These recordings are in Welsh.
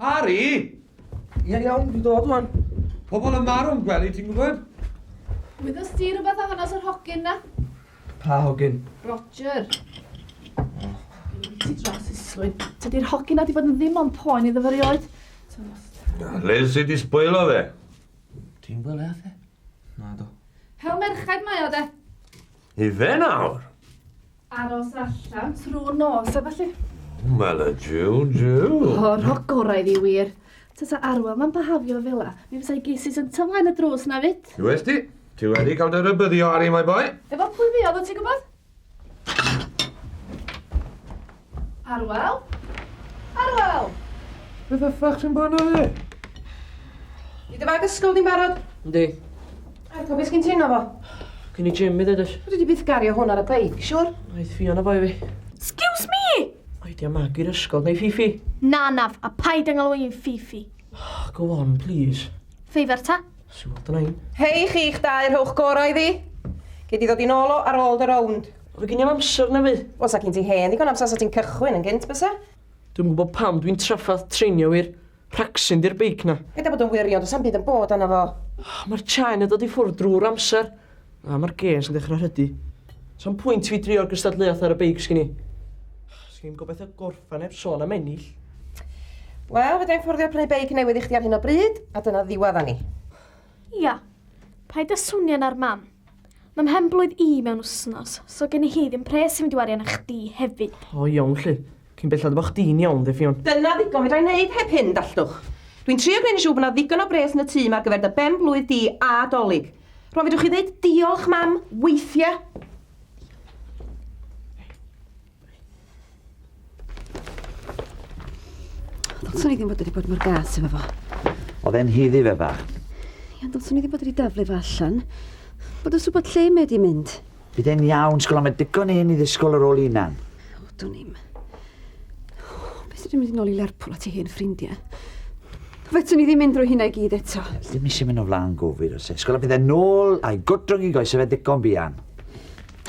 Harry! Ia, iawn, dwi'n dod wan. Pobl yn marw'n gwely, ti'n gwybod? Wyddost ti rhywbeth o hanes yr hogyn na? Pa hogyn? Roger. Ti dros Islwyn. Tydi'r hogyn na di bod yn ddim ond poen iddo fo erioed. Liz sy di sbwylo fe. Ti'n gweld e, e? Na do. Hel merchaid mae o de. Ife nawr? Aros allan trwy'r nos a felly. Wel y jiw jiw. O, rho gorau iddi wir. Tasa Arwel ma'n byhafio fel 'a, mi fysa'i gesus yn tymlaen y drws na fyd. Ti west ti? Ti wedi cael dy rybuddio, Harry, my boy. Efo pwy fuodd o, ti'n gwybod? Arwel? Arwel! Beth y ffach sy'n bod yna fe? Di dy fag ysgol di'n barod? Yndi. A'r beth sgyn ti yno fo? Cyn i Jim i ddweud oes. Dwi wedi byth gario hwn ar y beic, siwr? Aeth Fiona boi fi. Excuse me! Oed i am mag i'r ysgol neu Fifi. Na, naf, a paid yn galw i'n Fifi. Oh, go on, please. Ffeifar ta? Sy'n weld yna un. Hei chi'ch dau, rhowch gorau iddi. Gei di ddod i nôl o ar ôl dy rownd. Fe gen i'm amser na fi. Wel, sa gyn ti hen ddigon amser sa ti'n cychwyn yn gynt, bysa? Dwi'm yn gwybod pam dwi'n trafferth treinio wir. Rhacsyn di'r beic na. Paid â bod yn wirion, does 'am byd yn bod arno fo. Oh, mae'r chain yn dod i ffwrdd drwy'r amser. A mae'r gês yn dechrau rhydu. So'n pwynt fi drio'r gystadleuaeth ar y beic sgyn i. Sgyn i'm gobeithio gorffen heb sôn am ennill. Wel, fedra i'm fforddio prynu beic newydd i chdi ar hyn o bryd, a dyna ddiwadd â ni. Ia. Paid â swnian ar mam. Mae mhen blwydd i mewn wsnos, so gen i hi ddim pres i fynd i wario arna chdi hefyd. O iawn 'lly. Cyn bellad bo chdi'n iawn de Ffion. Dyna ddigon fedra i wneud heb hyn, dalltwch. Dwi'n trio gwneud yn siŵr bod 'na ddigon o bres yn y tŷ 'ma ar gyfer dy ben-blwydd di a 'Dolig. Rwan fedrwch chi ddeud diolch mam, weithia. Ddylswn i ddim fod wedi bod mor gas efo fo. Oedd e'n hiddi fe bach. Ia, ddylswn i ddim bod wedi daflu fo allan. Bod yn swbod lle mae wedi mynd. Bydd e'n iawn, sgol am y digon hen i ddisgwyl ar ôl hunan. O, dwn i'm. Beth ydyn mynd yn ôl i Lerpwl at ei hen ffrindiau? Fedrwn ni ddim mynd drwy hynna i gyd eto. Ddim eisiau mynd o flaen gofid oes e. Sgol a bydd e'n nôl a'i gwt rhwng i goesau fe ddigon buan.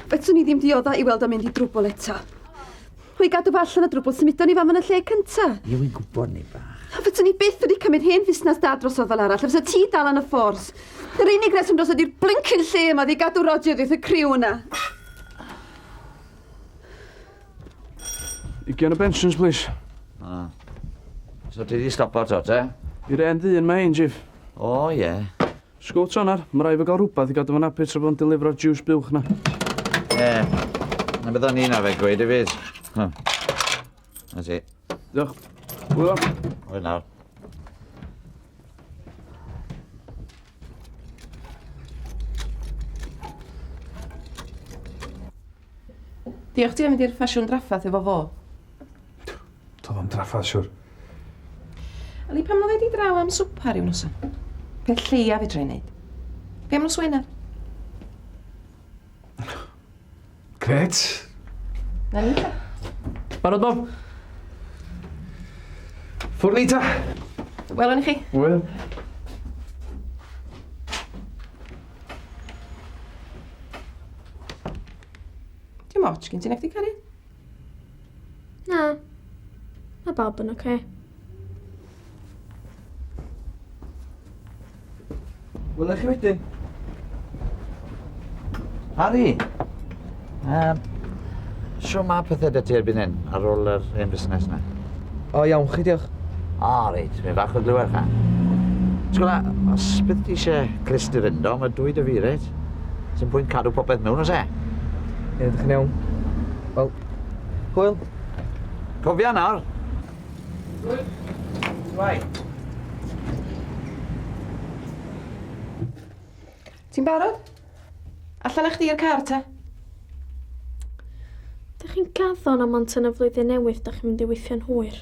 Fedrwn ni ddim diodda i weld o'n mynd i drwbl eto. O'i gadw fo allan o drwbl symudon ni fam yn y lle cynta. Ie, wy'n gwybod ni bach. A fedrwn ni byth wedi cymryd hen fusnes dad drosodd fel arall, a fysa ti dal yn y ffors. Yr unig reswm dros ydi'r blincin lle yma oedd i gadw Roger oddi wrth y criw yna. Ugian o bensions, please. Ah. So ti di stopo to, te? I'r hen ddyn mae hein, Chief. O, ie. Yeah. Sgwt onar, mae rhaid fo gael rhywbeth i gadw fo'n hapus tra bod o'n delifro'r juice buwch na. Ie. Yeah. Na beth o'n i'n arfer gweud hefyd. Huh. Na ti. Diolch. Hwyl. Hwyl nawr. Diolch ti am mynd i'r ffasiwn draffath efo fo. Doedd o'm draffath, siwr. Ali, pam na ddoi di draw am swpar ryw noson? Peth lleia fedra i wneud. Be am nos Wener? Gret. Na ni ta. Barod, Bob? Ffwrdd ni ta. Welwn i chi. Wel. Dim ots gen ti nacdi, Cari? Na. Mae Bob yn oce. Wela chi wedyn. Harry! Um, Shw mae pethau 'da ti erbyn hyn, ar ôl yr hen busnes 'na? O, iawn chi, diolch. O, reit, mi fach o glywed cha. Ti'n gwybod, os bydd ti eisiau clust i fynd o, mae dwy dy fi, reit? Sy'n pwynt cadw popeth mewn, oes e? Ie, ydych chi'n iawn. Wel, hwyl. Cofia nawr. Hwyl. Bye. Ti'n barod? Allan â chdi i'r car te. Dych chi'n gaddo na mond tan y flwyddyn newydd dych chi'n mynd i weithio'n hwyr?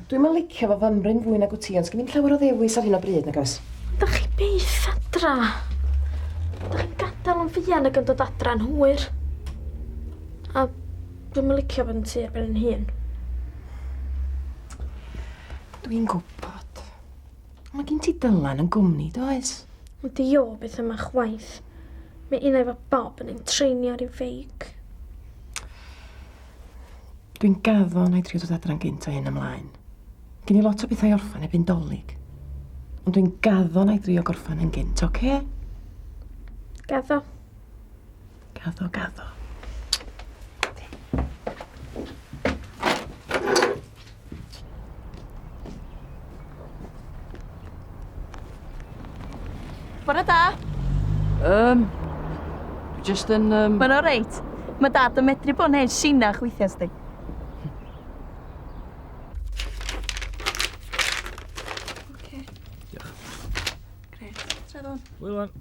Dwi'm yn licio fo fymryn fwy nag wyt ti, ond sgin i'm llawer o ddewis ar hyn o bryd, nag oes? Ond dych chi byth adra. Dych chi'n gadael yn fuan ac yn dod adra'n hwyr. A dwi'm yn licio bod yn tŷ ar ben yn hun. Dwi'n gwybod. Mae gen ti Dylan yn gwmni, does? Ond di o byth yma chwaith. Mae un efo Bob yn ein treinio ar ei feic. Dwi'n gaddo na i drio dod adra'n gynt o hyn ymlaen. Gen i lot o bethau i orffan erbyn Dolig. Ond dwi'n gaddo na i drio gorffan yn gynt, oce? Gaddo. Gaddo, gaddo. Bore da. Dwi jyst yn... Mae'n o reit. Mae dad yn medru bod yn hen sinach weithiau, sdi. Oce. Diolch. Grêt. Tra ddwn. Hwyl wan.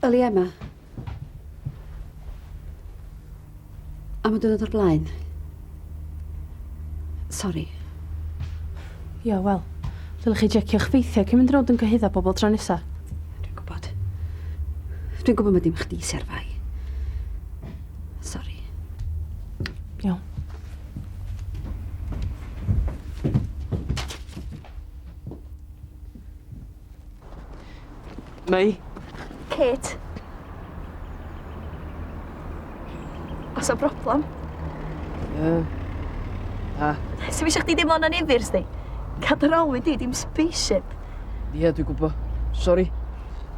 Yli Emma. Am y diwrnod o'r blaen. Sori. Ia, wel, dylech chi jecio'ch ffeithiau cyn mynd rownd yn cyhuddo pobl tro nesa. Dwi'n gwybod. Dwi'n gwybod mae dim chdi sy ar fai. Sori. Iawn. Mei? Kate. Oes 'na broblem? Na. Sdim isio chdi deimlo'n annifyr, sdi? Cadar olwyn di, dim spaceship. Ie, dwi'n gwybod. Sori.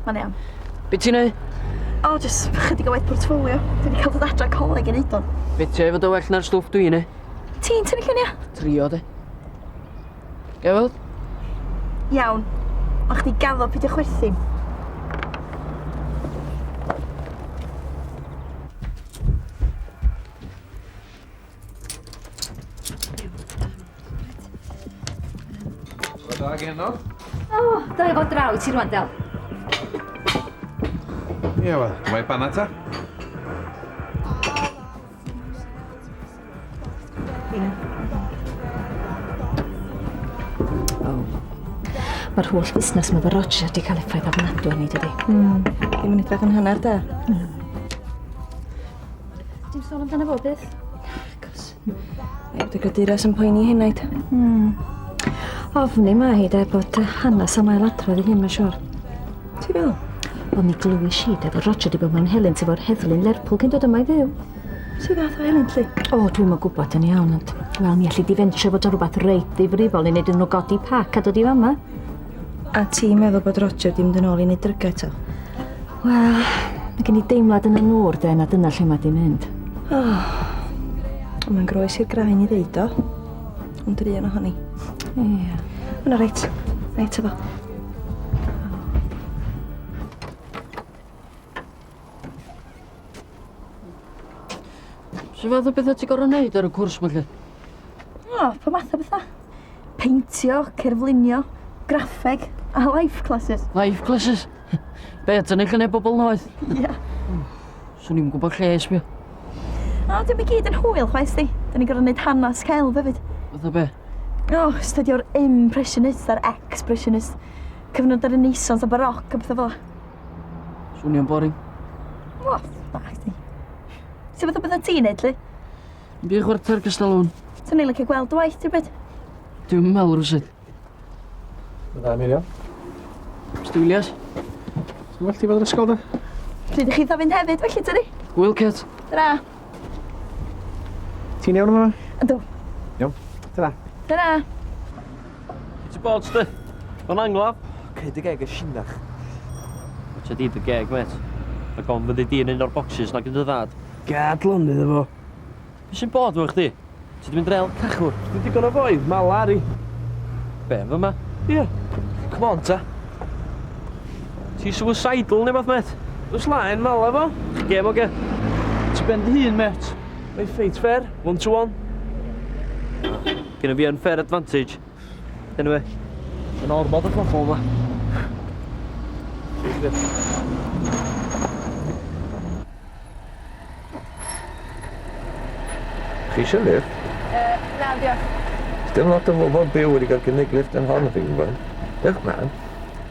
Mae'n iawn. Be ti'n neud? O, jyst chydig o waith portffolio. Dwi wedi cael dod adra coleg i neud o. Be ti efo dy well na'r stwff dwi'n neud? Ti'n tynnu lluniau? Trio, de. Ga i weld? Iawn. Ond chdi gaddo peidio chwerthin. Bore da Genod. O, da i fod draw i ti rwan, Del. Ie, wel, mae banad ta. Mae'r holl fusnes 'ma efo Roger 'di cael effaith ofnadwy arni, dydi? Ddim yn edrych yn hanner da. Dim sôn amdano fo byth? Cos. Mae bod y graduras yn poeni henaid. Ofni mae hi de bod hanes am ailadrodd ei hun, mae'n siŵr. Ti fel? Wel, mi glywis i de fod Roger 'di bod mewn helynt efo'r heddlu'n Lerpwl cyn dod yma i fyw. Su fath o helynt, li? O, dwi'm yn gwybod yn iawn, ond... Wel, mi alli di fentro fod o'n rhywbeth reit ddifrifol i wneud iddyn nhw godi pac a dod i fama. A ti'n meddwl bod Roger 'di mynd yn ôl i wneud drygau eto? Wel, mae gen i deimlad yn y nŵr de na dyna lle mae 'di mynd. O, ond mae'n groes i'r graen i ddeud o. Ond druan ohoni. Ie. Yna reit, reit efo. Su fath o bethau ti'n gorfod wneud ar y cwrs ma lle? O, pa math o bethau? Peintio, cerflunio, graffeg a life classes. Life classes? Be, tynnu lluniau bobl noeth? Ia. Swn i'm gwybod lle sbio. O, dim i gyd yn hwyl chwaith di. Da ni'n gorfod gwneud hanes celf hefyd. Fatha be? O, studio'r impressionist a'r expressionist. Cyfnod y Renaissance a Baroque a pethau fel 'a. Swnio'n boring. O, na chdi. Sut fath o bethau ti'n neud, li? Dim byd chwarter cystal hwn. Swn i'n licio gweld dy waith rhywbryd. Dwi'm yn meddwl rhywsut. Bore da, Miriam. Mr Williams. Ti'n well ti fod yn ysgol, da? Pryd i chi dda fynd hefyd, felly, tydi? Hwyl, Kate. Tara. Ti'n iawn yma? Ydw. Iawn. Tara. Tara. Ti bod, sti? O'n angladd? Cyd y geg y sinach. Watcha di dy geg, met. Mae gofn fyddi di yn un o'r boxes nag yn dy ddad. Gad lonydd efo. Be sy'n bod efo chdi? Ti di mynd rel cachwr? Dwi digon o foi, mala Ari. Be, fyma? Ie. Come on ta. Ti suicidal neu beth, met? Oes laen mala fo? Gem oge. Ti ben dy hun, met. Mae fight fair, one to one. Gynna fi unfair advantage. Anyway, yn ormod o pobl yma. Chi eisiau lift? Na, diolch. Dim lot o bobl byw wedi cael cynnig lift yn hon, fi'n gwybod. Diolch, man.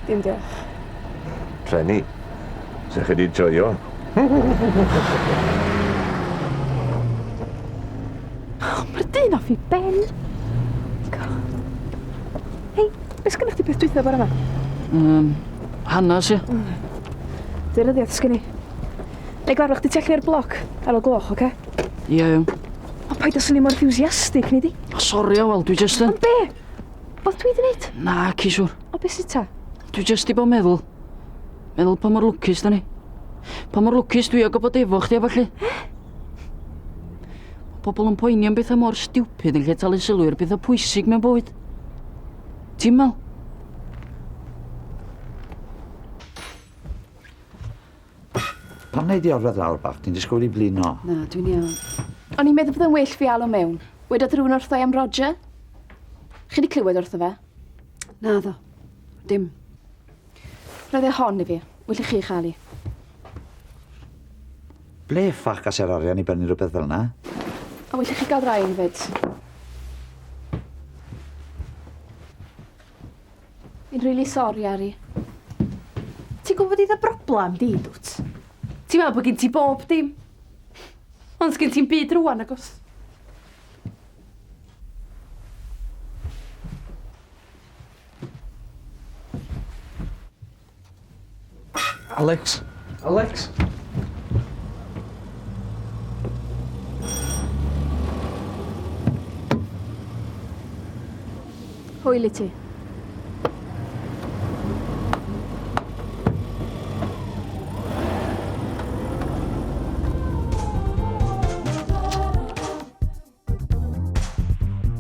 Dim diolch. Treni. Sa chi wedi joio? Mae'r dyn off i ben. Hei, beth sgynnoch chi peth dwytha bore yma? Hanas, ie. Daearyddiaeth sgyn i. Na i gwarfod chdi tu allan i'r bloc ar ôl gloch, oce? Ie, iawn. O, paid â swnio mor enthusiastic, nei di? O, sori, Awel, dwi jyst yn... Ond be? Beth dwi 'di neud? Na, ci siwr. O, be sydd ta? Dwi jyst 'di bod meddwl. Meddwl pa mor lwcus da ni. Pa mor lwcus dwi o gael bod efo chdi a ballu. Mae pobl yn poeni am bethau mor stupid yn lle talu sylw i'r bethau pwysig mewn bywyd. Ti'n meddwl? Pam wnei di orwedd lawr bach? Ti'n disgwyl i blino. Na, dwi'n iawn. O'n i'n meddwl bod yn well fi alw mewn. Wedodd rhywun wrtho i am Roger. Chi 'di clywed wrtho fe? Naddo. Dim. Roedd e hon i fi. Well i chi chael hi. Ble ffac as yr arian i brynu rhywbeth fel 'na? A well i chi gael rhain 'fyd. Fi'n rili sori, Ari. Ti'n gwybod i dy broblam di, dwt? Ti'n meddwl bod gen ti bob dim. Ond sgen ti'm byd rwan, nagos? Alex! Alex! Hwyl i ti.